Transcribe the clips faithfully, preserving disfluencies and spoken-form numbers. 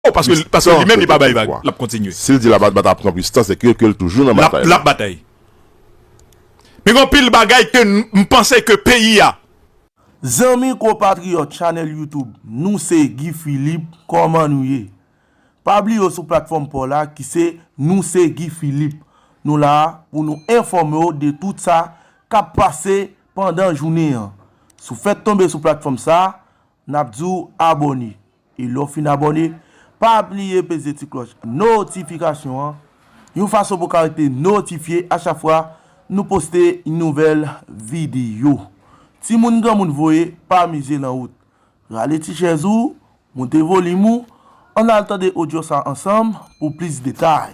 Oh, paske, paske li menm li pa bay vag, l ap kontinye. Si l di l ap, l ap pran pwistan, se ke, ke l toujou nan batay la. L ap batay. Men gen anpil bagay ke m, m panse ke peyi a. Zanmi konpatriyòt chanèl YouTube, nou se Guy Philippe, kòman nou ye? Pa bliye w sou platfòm pa w la ki se nou se Guy Philippe. Nou la pou nou enfòme w de tout sa k ap pase pandan jounen an. Si w fèk tonbe sou platfòm sa, n ap di w abòne. E lè w fin abòne, pa bliye peze ti klòch notifikasyon an, yon fason pou w ka rete notifye a chak fwa nou poste yon nouvèl videyo. Timoun granmoun voye pa mize nan wout. Rale ti chèz ou, moute volim ou, ann al tande odyo sa ansanm pou plis detay.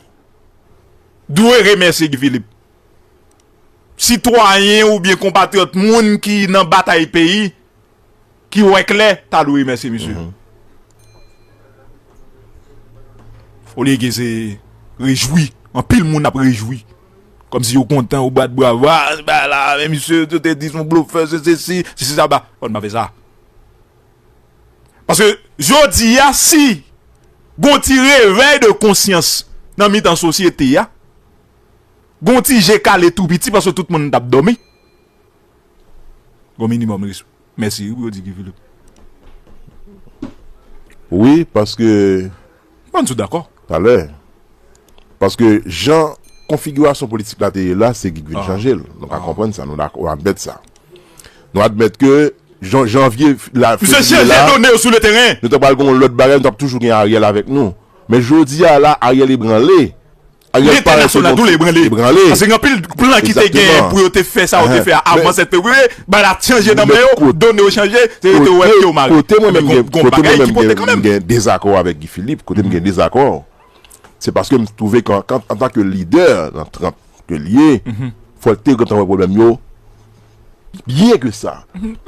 Dwe remèsye Guy Philippe. Sitwayen oubyen konpatriyòt, moun ki nan batay peyi, ki wè klè, ta dwe remèsye misye. Olye ke se rejwi, anpil moun ap rejwi. Kòmsi yo kontan, yo bat bravo, ah, se bagay la, men misye, yo te di se yon blofè, se sesi, se sesi, sa ba. Fò n pa fè sa. Paske jodi a, si gon ti revèy de konsyans nan mitan sosyete a, gon ti je kale tou piti paske tout moun t ap dòmi. Gon minimòm respè. Mèsi, wi, pou yo di Guy Philippe. Wi, paske Mwen sou dakò. Talè. Paske jan konfigirasyon politik la te ye la, se Guy k vin chanje l. Nou ka konprann sa, nou dakò, nou admèt sa. Nou admèt ke jan, janvye la, fevriye la, nou te pral gen yon lòt bagay, nou t ap toujou gen Ariel avèk nou. Men jodi a la, Ariel ebranle. Lentènasyonal tou, li ebranle. Paske gen anpil plan ki te genyen pou yo te fè sa, yo te fè a avan sèt fevriye, bagay la chanje nan men yo, done yo chanje, se rete wè pye yo mare. Kote mwen menm gen, kote mwen menm gen, gen dezakò avèk Guy Philippe, kote m gen dezakò, se paske m twouve ke an, an, antanke lidè nan Trump ke l ye, fò l te gentan wè pwoblèm yo byen ke sa.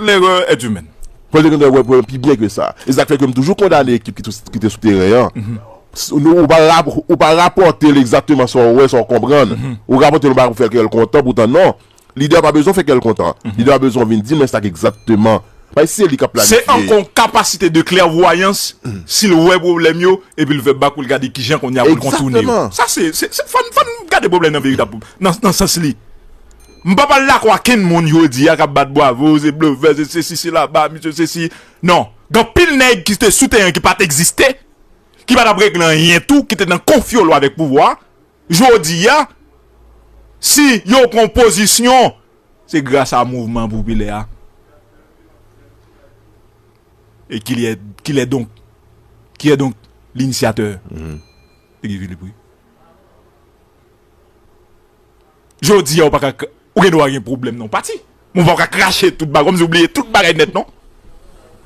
L'erreur est humaine. Fò l te gentan wè pwoblèm pi byen ke sa. E sa k fè ke m toujou kondane ekip ki tou, ki te sou teren an. S-, nou, ou pa rap-, ou pa rapòte l egzakteman sa w wè, sa w konprann. Ou rapòte l, ou pa fè kè l kontan, poutan non. Lidè pa bezwen fè kè l kontan. Lidè pa bezwen vin di, men sa k egzakteman. Paske se li k ap planifye. Se ankò yon kapasite de klèvwayans, si l wè pwoblèm yo, epi l fè bak pou l gade kijan kounye a pou l kontoune yo. Egzakteman. Sa se, se, se, fò n, fò n gade pwoblèm nan veritab, nan, nan sans li. M pa pral dakò ak kenn moun jodi a k ap bat bwavo, se blofè, se sesi, se laba, misye sesi. Non. Gen anpil nèg ki te sou teren ki pa t egziste, ki pa t ap regle anyen tou, ki te nan konfyolo avèk pouvwa a. Jodi a, si yo pran pozisyon, se gras a mouvman popilè a. Et qu'il est, qu'il est donc, qui est donc l'initiateur. Se Guy Philippe, wi. Jodi a, ou pa ka, ou gen dwa gen pwoblèm nan yon pati. Men ou pa ka krache tout bagay, kòmsi ou bliye tout bagay nèt, non.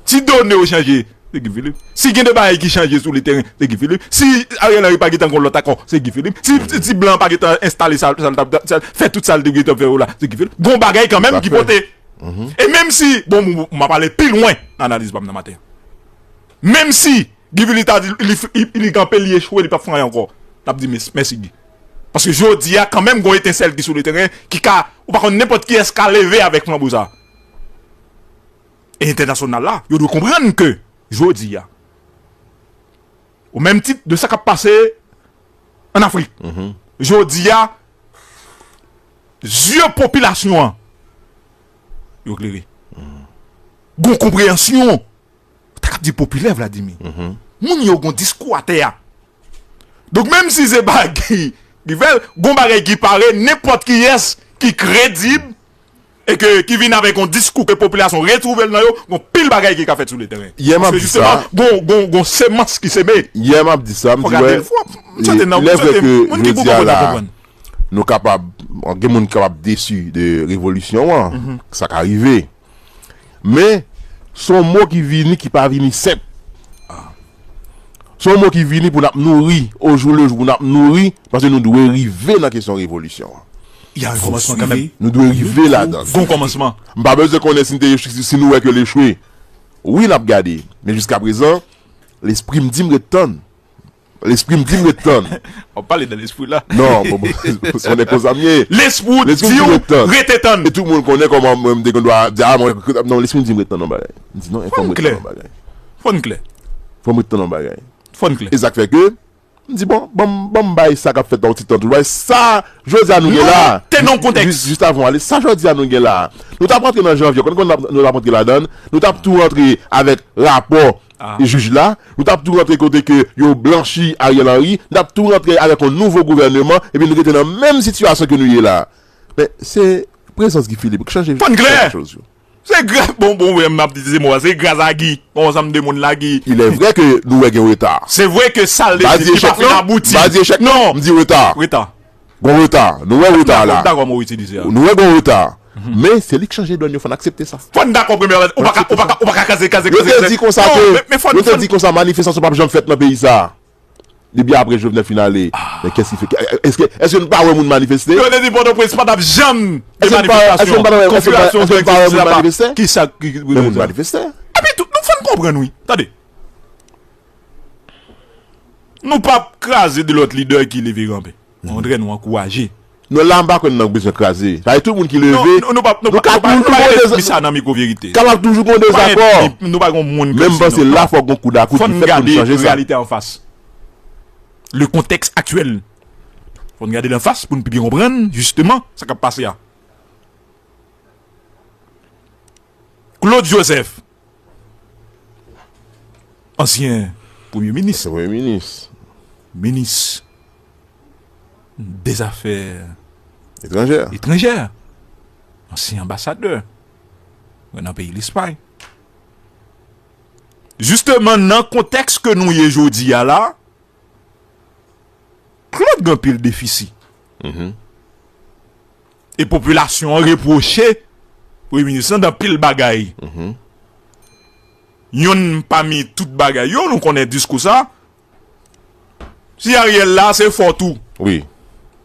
Si done yo chanje, se Guy Philippe. Si gen de bagay ki chanje sou le teren, se Guy Philippe. Si Ariel Henry pa gentan gon lòt akò, se Guy Philippe. Si, si, si blan pa gentan enstale sa, sa, sa, sa, fè tout sa l te gentan fè yo la, se Guy Philippe. Gon bagay kanmenm ki pote. E menm si, bon, m, m ap ale pi lwen nan analiz pa m nan maten an. Menm si Guy Philippe ta di, li, li, li kanpe, li echwe, li p ap fè anyen ankò. N ap di mès-, mèsi Guy. Paske jodi a, kanmenm, gon etensèl ki sou le teren, ki ka, ou pa konn nenpòt kiyès ka leve avèk flanbo sa. E entènasyonal la, yo dwe konprann ke, jodi a, o menm tit de sa k ap pase ann Afrik, jodi a, zye popilasyon an, yo klere. Gon konpreyansyon. Ou ta ka di popilè, Vladimir. Moun yo gon diskou atè a. Donk, menm si se pa Guy ki fè l, gon bagay ki pare, nenpòt kiyès ki kredib e ke, ki vin avèk yon diskou ke popilasyon retwouve l nan yo, gon pil bagay ki ka fèt sou le teren. Yè m ap di sa. Paske jisteman, gon, gon, gon semans ki seme. Yè m ap di sa, m di, wè, m santi nan, m santi moun ki pou konprann ap konprann. Nou kapab, gen moun ki kapab desi de revolisyon an, sa ka rive. Men, se yon mo ki vini, ki pa vini senp. Se yon mo ki vini pou n ap nouri, o jou le jou, pou n ap nouri, paske nou dwe rive nan kesyon revolisyon an. Y a un commencement quand même. Nou dwe rive ladan. Gon kòmansman. M pa bezwen konnen si n te, si nou wè ke l echwe. Wi, n ap gade. Men jiskaprezan, lespri m di m ret tann. Lespri m di m ret tann. W ap pale nan lespri la. Non, bon, bon, se nèg konsa m ye. Lespri w di w rete tann. E tout moun konnen kòman mwen m te gen dwa di, a, mwen, non, lespri m di m ret tann yon bagay. M di non, fò m ret tann yon bagay. Fò n klè. Fò m ret tann yon bagay. Fò n klè. E sa k fè ke m di, bon, ban m, ban m bay sa k ap fèt la yon ti tan tou. Bay sa, jodi a nou gen la. Non, te nan kontèks. Jis, jis avan w ale, sa jodi a nou gen la. Nou t ap rantre nan janvye, konn konn nou t ap rantre ladan l, nou t ap tou rantre avèk rapò jij la, nou t ap tou rantre kote ke yo blanchi Ariel Henry, nou t ap tou rantre avèk yon nouvo gouvèneman, epi nou rete nan menm sitiyasyon ke nou ye la. Men, se prezans Guy Philippe k chanje kèk choz yo. Se gra-, bon, bon, wi, m ap itilize mo a, se gras a Guy. Bon, ansanm de moun la, Guy. Il est vrai que nou wè gen reta. Se vre ke sa l te di ki pa fin abouti. M pa di echèk, non. M di reta. Reta. Gon reta. Nou wè reta la. Dakò, dakò, mo itilize a. Nou wè gon reta. Men se li k chanje dòn yo, fò n aksepte sa. Fò n dakò premye bagay, ou pa ka, ou pa ka, ou pa ka kraze, kraze, kraze. Yo te di konsa ke, yo te di konsa manifestasyon p ap janm fèt nan peyi sa. Depi apre Jovenel fin ale, men kès ki fè, èske, èske nou pa wè moun manifeste? Yo te di Pòtoprens pa t ap janm gen manifestasyon. Konfigurasyon ki egziste la pa. Kisa ki, ki, men moun manifeste. Epi tou, nou fò n konprann, wi. Tande. Nou p ap kraze de lòt lidè ki leve kanpe. Okontrè, nou ankouraje. Non, la, m pa kwè n nan bezwen kraze. Sa vle di tout moun ki leve, nou ka toujou gon deza-, kapab toujou gon dezakò. Men m panse la, fòk gon koudakòd ki fèt pou n chanje sa. Le contexte actuel. Fò n gade l anfas pou n pi byen konprann, jisteman, sa k ap pase a. Claude Joseph, ansyen premye minis. Ansyen premye minis. Minis dèzafè etranjè. Etranjè. Ansyen anbasadè nan peyi Lespay. Jisteman, nan kontèks ke nou ye jodi a la, Claude gen anpil defisi. E popilasyon an repwoche premye minis lan nan anpil bagay. Yonn pami tout bagay yo, nou konnen diskou sa, si Ariel la, se fòt ou. Wi.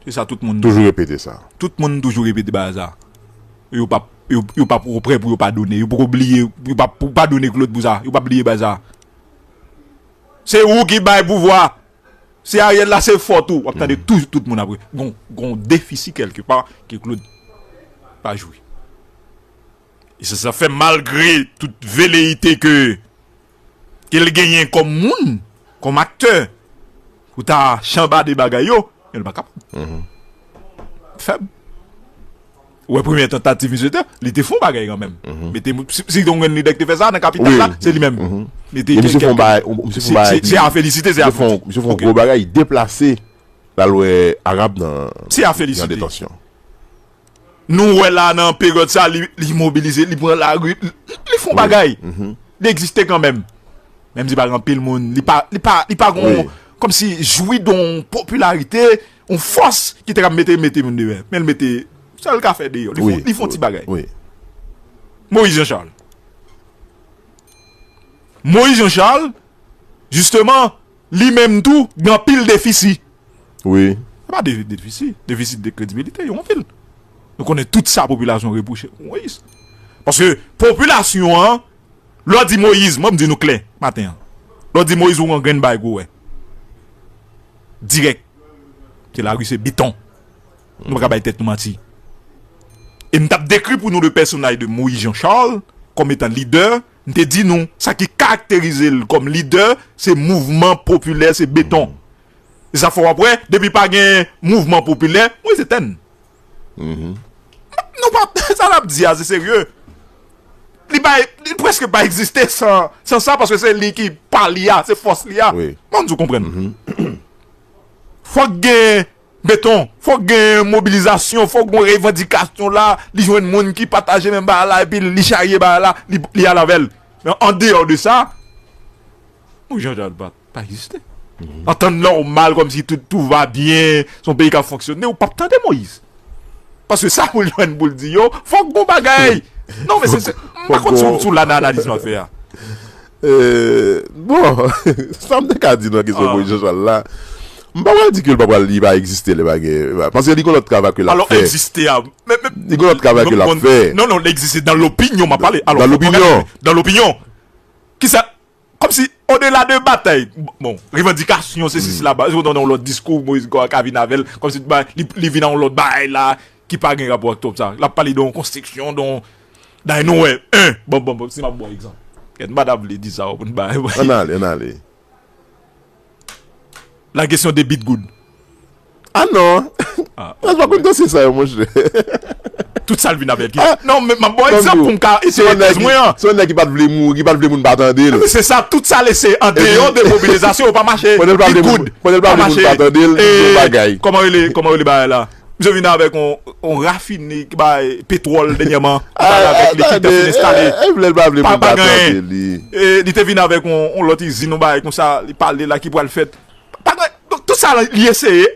Se sa tout moun toujou repete sa. Tout moun toujou repete bagay sa. Yo p ap, yo, yo p ap prè pou yo padone. Yo poko bliye, yo p ap padone Claude pou sa. Yo p ap bliye bagay sa. Se ou ki bay pouvwa. Se Ariel la, se fòt ou. W ap tande toujou tout moun apre. Gon, gon defisi kèlkepa ke Claude pa jwe. E se sa fè malgre tout veleyite ke, ke l genyen kòm moun, kòm aktè, pou ta chanbade bagay yo, men l pa kapab. Fèb. Ou wè premyè tantativ misye te, li te fè yon bagay kanmenm. Mete, si, si te yon grenn lidè ki te fè sa nan kapital la, se li menm. Mete kèk, kèk, se a felisite, se a aplodi. Misye fè yon gwo bagay, li deplase l al wè Arab nan, se a felisite. Nan detansyon. Nou wè la nan peryòd sa, li, li mobilize, li pran lari, li, li fè yon bagay. Li egziste kanmenm. Menm si pa gen anpil moun, li pa, li pa, li pa gon, kòmsi jwi de yon popilarite, yon fòs ki te ka mete, mete moun deyò. Men l mete, sa l ka fè deyò. Li fè, li fè yon ti bagay. Moïse Jean Charles. Moïse Jean Charles, jisteman, li menm tou, gen anpil defisi. Wi. Se pa de, defisi, defisi de kredibilite, yo anpil. Nou konnen tout sa popilasyon repwoche Moïse. Paske popilasyon an, lè w di Moïse, mwen m di nou klè maten an. Lè w di Moïse, ou gen grenn bagay gwo wè. Dirèk. Se lari, se beton. Nou pa ka bay tèt nou manti. E m t ap dekri pou nou le pèsonaj de Moïse Jean Charles kòm etan lidè, m te di nou, sa ki karakterize l kòm lidè, se mouvman popilè, se beton. E sa fè w ap wè, depi pa gen mouvman popilè, Moïse etèn. Nou pa, sa n ap di a, se serye. Li pa, li prèske pa egziste san, san sa, paske se li ki pa li a, se fòs li a. Bon, nou konprann. Fòk gen beton, fòk gen mobilizasyon, fòk gen revandikasyon la, li jwenn moun ki pataje menm bagay la, epi li charye bagay la, li, li al avè l. Men andeyò de sa, Moïse Jean Charles pa, pa egziste. An tan nòmal, kòmsi tout, tout va bien, se yon peyi k ap fonksyone, ou p ap tande Moïse. Paske sa pou l jwenn pou l di yo, fòk gon bagay. Non, men se, se, m pa konn si w, si w la nan analiz m ap fè a. Euh, bon, sa m te ka di nan kesyon Moïse Jean Charles la, m pa pral di ke l pa pral, li pa egziste, li pa gen, paske li gon lòt travay ke l ap fè. Egziste a, men, men, li gon lòt travay ke l ap fè. Non, non, li egziste dans l'opinion, m ap pale. Dans l'opinion. Dans l'opinion. Kisa, kòmsi, odela de batay, bon, revandikasyon, se si, sela, ba, se nan yon lòt diskou, Moïse ka, ka vin avè l, kòmsi, ba, li, li vin nan yon lòt bagay la, ki pa gen rapò ak twòp sa. L ap pale de yon konstriksyon, de yon, dayè nou wè, en, bon, bon, bon, si m ap ba w egzanp. Kèt, m pa ta vle di sa, pou n ba. Ann ale, ann ale. La question de Bit Good. Ah non. Ah, mwen pa konn dosye sa yo, monchè. Tout sa l vin avèk li. Ah, non, men m ap ba w egzanp pou m ka ete tèz mwen an. Se yon nèg ki pa t vle mouri, ki pa t vle moun pa tande l. Se sa, tout sa lese an deyò de mobilizasyon, yo pa mache. Pandan l pa vle moun pa tande l, li di yon bagay. Kòman rele, kòman rele bagay la? Misye vin avèk yon, yon rafine ki bay petwòl dènyèman. Li pale avèk li ki te fin enstale. Pa, pa genyen. Li te vin avèk yon, yon lòt izin, yon bagay konsa, li pale la ki pral fèt. Pa gen, donk, tout sa li eseye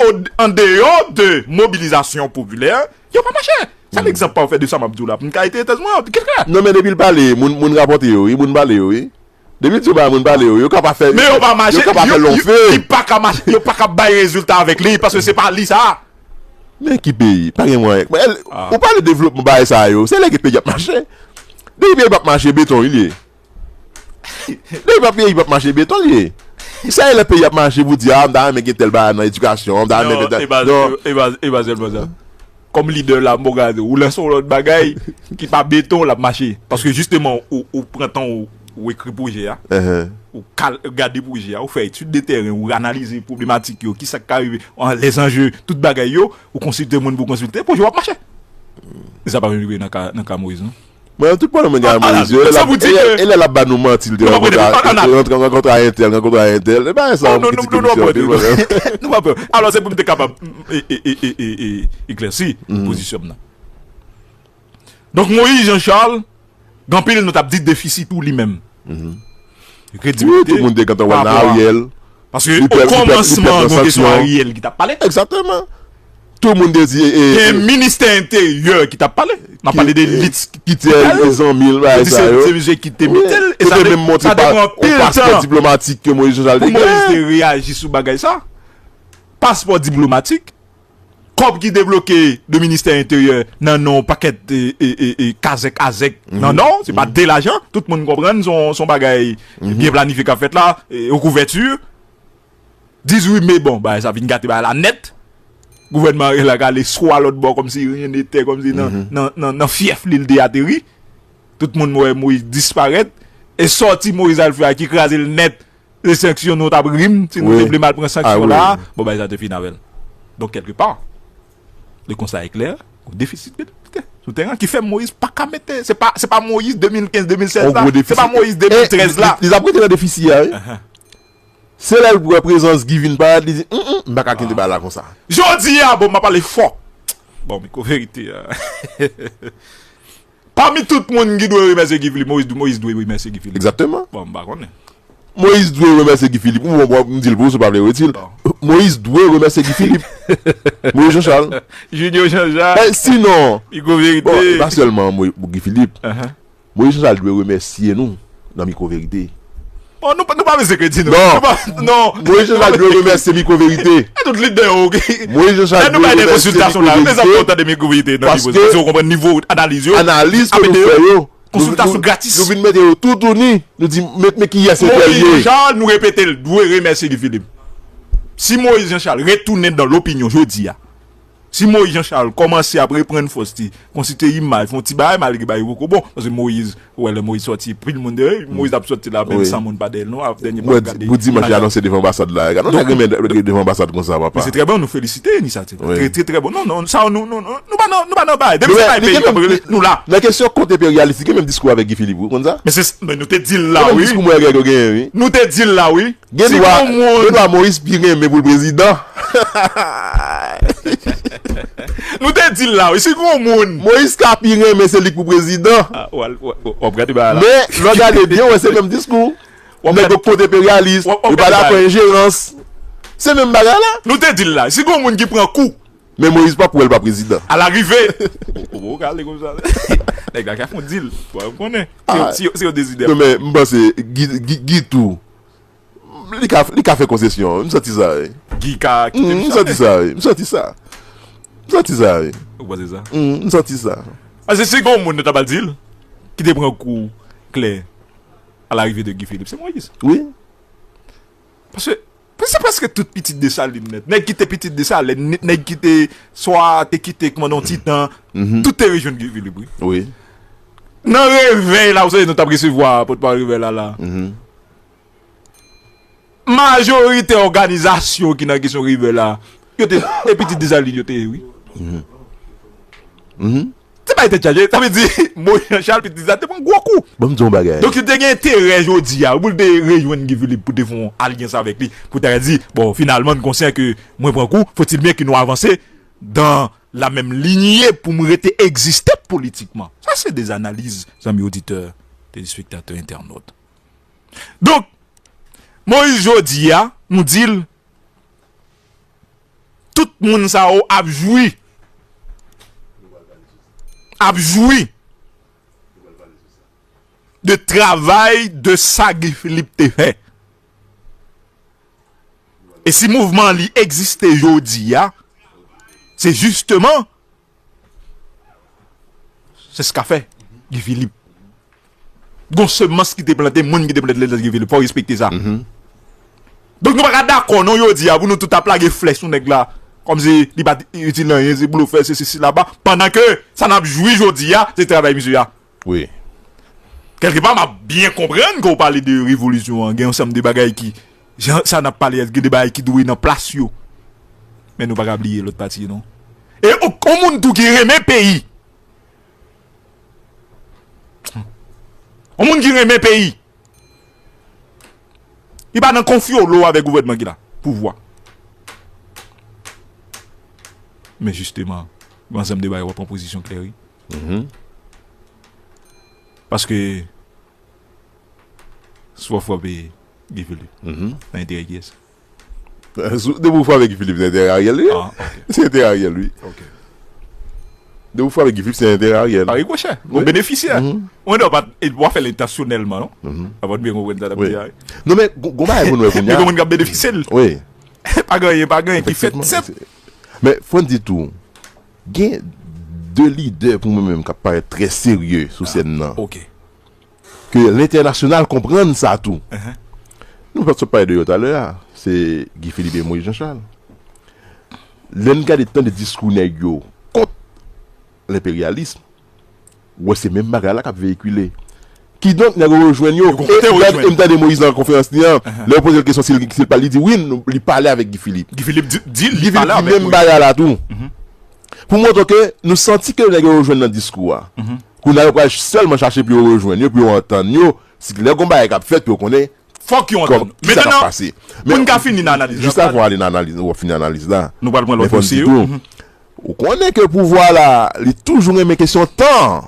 an deyò de mobilizasyon popilè, yo pa mache. Se egzanp pa w fè de sa m ap di w la, pou m ka ete tèz mwen an, ki klè. Non, men depi l pale, moun, moun rapòte yo, wi, moun pale yo, wi. Depi l di yo bay moun pale yo, yo ka pa fè, men yo pa mache, yo ka pa fè lon fe. Li pa ka mache, yo pa ka bay rezilta avèk li, paske se pa li sa. Men ki peyi, pa gen mwayen. Ou pale devlopman bagay sa yo, se lè ke peyi ap mache. Depi peyi p ap mache, beton li ye. Depi pa peyi p ap mache, beton li ye. Sa e lè peyi ap mache pou di, a, m ta renmen gen tèl bagay nan edikasyon, m ta renmen gen tèl. Non, e pa, e pa, e pa sèlman sa. Kòm lidè la, m poko ka di w, ou lanse yon lòt bagay ki pa beton, l ap mache. Paske jisteman, ou, ou pran tan ou, ou ekri pwojè a, ou kal, gade pwojè a, ou fè etid de tèren, ou analize pwoblematik yo, kisa k ka rive, an, lèzanje, tout bagay yo, ou konsilte moun pou konsilte, pwojè w ap mache. E sa pa menm rive nan ka, nan ka Moyiz, non? Mwen, tout pwoblèm mwen gen a Moyiz yo, e lè l ap ba nou manti, l te rankontre a entèl, rankontre a entèl. E bagay sa, yon kritik emisyon. Nou pa pè. Alò, se pou m te kapab eklèsi pozisyon m nan. Donk, Moyiz Jan Chal, gen anpil nou t ap di defisi pou li menm. Wi, tout moun te gentan wè l nan Ariel. Paske o kòmansman, gen kesyon Ariel ki t ap pale. Egzakteman. Tout moun te di. Gen ministè enteryè ki t ap pale. N ap pale de lit ki te zanmi l, bagay sa yo. Se misye ki te mete l. E sa te pran anpil tan pou Moyiz te reyaji sou bagay sa. Paspò diplomatik. Kòb ki debloke de ministè enteryè nan non pakèt kazèk azèk nan non, se pa de lajan, tout moun konprann, se yon bagay byen planifye k ap fèt la, okouvèti. Dizuit me, bon, bagay sa vin gate bagay la nèt. Gouvènman Ariel la k ale swa lòt bò kòmsi ryen netè, kòmsi nan, nan, nan, nan fyèf li l te ateri. Tout moun wè Moyiz disparèt. E sòti Moyiz al fè a ki kraze l nèt. Se sanksyon nou t ap ri m si nou te vle m al pran sanksyon la. Bon, bagay sa te fini avè l. Donk, kèlkepa, le constat est clair, yon defisi sou teren ki fè Moyiz pa ka mete. Se pa, se pa Moyiz de mil kenz, de mil sèz la. Se pa Moyiz de mil trèz la. Li t ap rete nan defisi a, wi. Se lè l wè prezans Guy vin parèt, li di, m, m, m pa ka kite bagay la konsa. Jodi a, bon, m ap pale fò. Bon, mikwo verite a. Pami tout moun ki dwe remèsye Guy Philippe, Moyiz, Moyiz dwe remèsye Guy Philippe. Egzakteman. Bon, m pa konnen. Moyiz dwe remèsye Guy Philippe. Ou bon, bon, m di l pou ou, si w pa vle, reti l. Moyiz dwe remèsye Guy Philippe. Moyiz Jan Chal. Junior Jan Chal. Sinon, mikwo verite. Bon, e pa sèlman Guy Philippe. Moyiz Jan Chal dwe remèsye nou nan Mikwo Verite. Bon, nou, nou pa bezwen kredi nou. Non. Non. Moyiz Jan Chal dwe remèsye Mikwo Verite. E tout lidè yo, oke. Moyiz Jan Chal dwe remèsye Mikwo Verite. Lè nou bay de konsiltasyon la, mezanmi, yo tande Mikwo Verite nan nivo. Paske yo konprann nivo analiz yo. Analiz ke nou fè yo. Konsiltasyon gratis. Nou vin mete yo toutouni. Nou di, men, men kiyès entèl ye. Moyiz Jan Chal, nou repete l, dwe remèsye Guy Philippe. Si Moyiz Jan Chal retounen dan lopinyon jodi a, Si Moyiz Jan Chal kòmanse ap reprann fòs li, konsilte imaj, fè yon ti bagay, malgre bagay yo poko bon, paske Moyiz, ou wè lè Moyiz sòti, pil moun di, ey, Moyiz ap sòti la, menm san moun pa dèyè l non, ap dènye pa gade. Pou dimanch li anonse devan anbasad la, gad yon nèg renmen devan anbasad konsa, papa. Men se trè bon, nou felisite inisyativ la. Trè, trè, trè bon. Non, non, sa, nou, nou, nou, nou pa nan, nou pa nan bagay. Depi se pa peyi k ap rele, nou la. Nan kesyon kont enperyalis, li gen menm diskou avèk Guy Philippe, ou konn sa? Men se, men nou te di l la, wi. Gen menm diskou mwen avèk yo genyen, wi. Nou te di l la, wi. Gen dwa, gen dwa Moyiz pi renmen pou l prezidan. Nou te di l la, wi, si gon moun. Moyiz ka pi renmen se li k pou prezidan. Ah, w al, w, w, w ap gade bagay la. Men, lè w gade byen, w wè se menm diskou. Nèg yo kont enperyalis, yo pa dakò enjerans. Se menm bagay la. Nou te di l la, si gon moun ki pran kou. Men Moyiz p ap wè l pa prezidan. Alarive. Ou, ou, ou ka ale konsa. Nèg la ka fè yon dil. Bon, ou konnen. Si yo, si yo, si yo dezide. Non, men m panse Guy, Guy, Guy tou. Li ka, li ka fè konsesyon. M santi sa, wi. Guy ka kite m santi sa, wi. M santi sa. M santi sa, wi. Ou panse sa? M santi sa. Paske si gon moun nou ta pral di l, ki te pran kou klè alarive de Guy Philippe, se Moyiz. Wi. Paske, paske se prèske tout pitit Desalin nèt. Nèg ki te pitit Desalin, nèg ki te, swa te kite kòmandan yon ti tan, tout te rejwenn Guy Philippe, wi. Wi. Nan revèy la, ou sonje nou t ap resevwa pòtpawòl revèy la, la. Majorite òganizasyon ki nan kesyon River la, yo te, e Pitit Desalin yo te ye, wi. Se pa tèt chaje, sa vle di, Moyiz Jan Chal, Pitit Desalin te pran gwo kou. Ban m di yon bagay. Donk, yo te gen enterè jodi a pou l te rejwenn Guy Philippe, pou te fè yon alyans avèk li, pou te di, bon, finalman, n konsyan ke mwen pran kou, faut-il bien ke nou avanse dans la même lignée pou m rete egziste politikman. Sa se de analiz, zanmi oditè, telespektatè, entènot. Donk, Moyiz jodi a, nou di l, tout moun sa yo ap jwi, ap jwi de travay de sa Guy Philippe te fè. E si mouvman li egziste jodi a, se jisteman, se sa k fè Guy Philippe. Gon semans ki te plante, moun ki te plante letan Guy Philippe, fò w respekte sa. Donk nou pa ka dakò non jodi a pou nou tout ap lage flèch sou nèg la, kòmsi li pa t itil anyen, se blofè, se sesi laba, pandan ke sa n ap jwi jodi a, se travay misye a. Wi. Kèlkepa, m ap byen konprann ke w pale de revolisyon an, gen yon sèm de bagay ki, jan sa n ap pale a, gen de bagay ki dwe nan plas yo. Men nou pa ka bliye lòt pati, non. E yon, yon moun tou ki renmen peyi. Yon moun ki renmen peyi. Li pa nan konfyolo avèk gouvènman ki la. Pouvwa. Men jisteman, gen ansanm de bagay w ap pran pozisyon klè, wi. Paske, si w ap frape Guy Philippe, nan enterè kiyès? Depi w frape Guy Philippe, se enterè Ariel li. Se enterè Ariel, wi. Depi w frape Guy Philippe, se enterè Ariel. Pa rikwòchè. Ou benefisyè. Ou pa, w ap fè l entasyonèlman, non? Avan w byen konprann sa n ap di a, wi. Non, men gon bagay pou nou wè kounye a. Gen moun k ap benefisye l. Wi. Pa gen anyen, pa gen anyen ki fèt. Efektivman. Men fò n di tou, gen de lidè pou mwen menm k ap parèt trè serye sou sèn nan. Ke lentènasyonal konprann sa tou. Nou pa t sot pale de yo talè a, se Guy Philippe e Moïse Jean Charles. Lè n gade tande diskou nèg yo kont lenperyalis, ou wè se menm bagay la k ap veyikile. Kidonk, nèg yo rejwenn yo. E m tande Moïse nan konferans li an, lè yo poze l kesyon si l, si l pa, li di wi, li pale avèk Guy Philippe. Guy Philippe di, di li pale avèk Moïse. Guy Philippe di menm bagay la tou. Pou montre ke nou santi ke nèg yo rejwenn nan diskou a. Kounye a yo pral sèlman chache pou yo rejwenn yo, pou yo antann yo, si lè gon bagay k ap fèt, pou yo konnen kisa k ap pase. Pou n ka fini nan analiz la, jis avan w ale nan analiz, w ap fini analiz la. Nou pral pran lòt dosye yo. Ou konnen ke pouvwa la, li toujou renmen kesyon tan.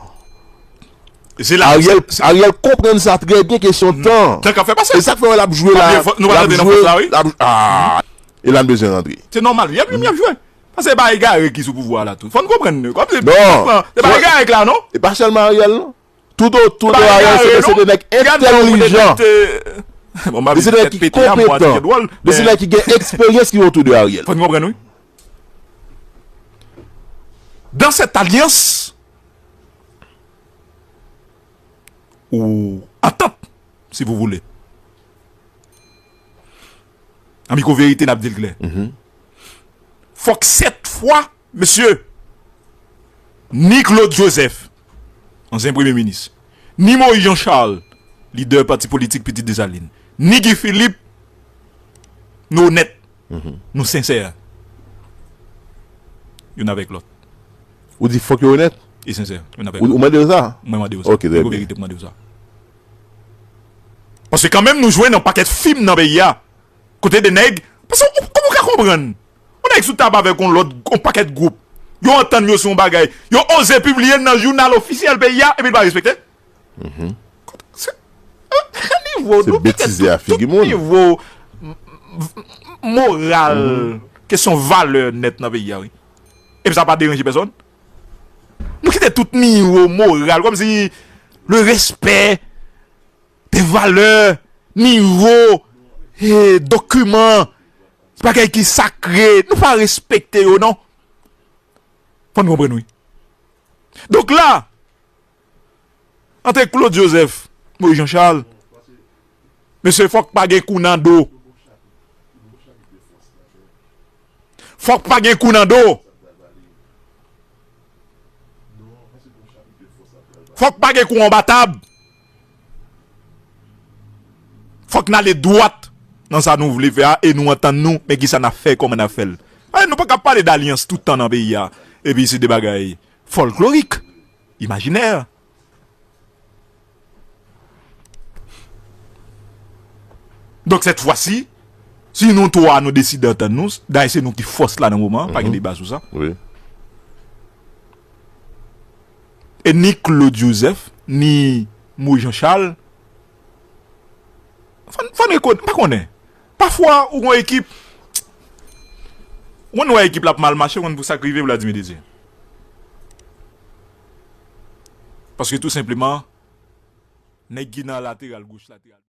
Ariel, Ariel konprann sa trè byen, kesyon tan. Tan k ap fè pase. E sa k fè wè l ap jwe la, l ap jwe, l ap, ah, e la n bezwen rantre. Se nòmal, y ap, y ap jwe. Paske se pa egare ki sou pouvwa la tou. Fò n konprann nou. Kòm se, non, se pa egare k la, non? E pa sèlman Ariel, non. Tout otou de Ariel, se de nèg entèlijan. Se de nèg ki konpetan. Se de nèg ki gen eksperyans ki otou de Ariel. Fò n konprann, wi. Dans cette alliance, ou antant, si vous voulez. An mikwo verite, n ap di l klè. Fòk sèt fwa, mesye, ni Claude Joseph, ansyen premye minis, ni Moïse Jean Charles, lidè pati politik Pitit Desalin, ni Guy Philippe, nou onèt, nou sensè youn avèk lòt. Ou di fòk yo onèt? E sensè, youn avèk lòt. Ou mande yo sa? Mwen mande yo sa. Ok, trè byen. An mikwo verite, mwen mande yo sa. Paske kanmenm nou jwe nan pakèt fim nan peyi a. Kote de nèg, paske ou, kòman ou ka konprann? Yon nèg sou tab avèk yon lòt, yon pakèt gwoup. Yo antann yo sou yon bagay. Yo oze pibliye l nan jounal ofisyèl peyi a, epi l pa respekte? Se, nivo, se nou pete betize a tout figi moun. Nivo m-, m-, moral, kesyon valè nèt nan peyi a, wi. Epi sa pa deranje pèsòn. Nou kite tout nivo moral, kòmsi le respè, de valè, nivo, e, dokiman, bagay ki sakre, nou pa respekte yo, non. Fò n konprann, wi. Donk la, antre Claude Joseph, Moïse Jean Charles, mesye, fòk pa gen kou nan do. Fòk pa gen kou nan do. Fòk pa gen kou anba tab. Fòk n ale dwat. nan sa nou vle fè a e nou antann nou, men kisa n ap fè, kòman n ap fè l. Ay, nou pa ka pale d'alyans tout tan nan peyi a. Epi se de bagay fòlklorik, imajinè. Donk, sèt fwa si, si nou twa nou deside antann nou, dayè se nou ki fòs la nan moman, pa gen deba sou sa. Wi. E ni Claude Joseph, ni Moïse Jean Charles, fò n, fò n rekonèt, m pa konnen. Pafwa, ou gon ekip, ou konn wè ekip la ap mal mache, ou konn pou sa k rive Vladimir Désir. Paske tou senpleman, nèg ki nan lateral goch, lateral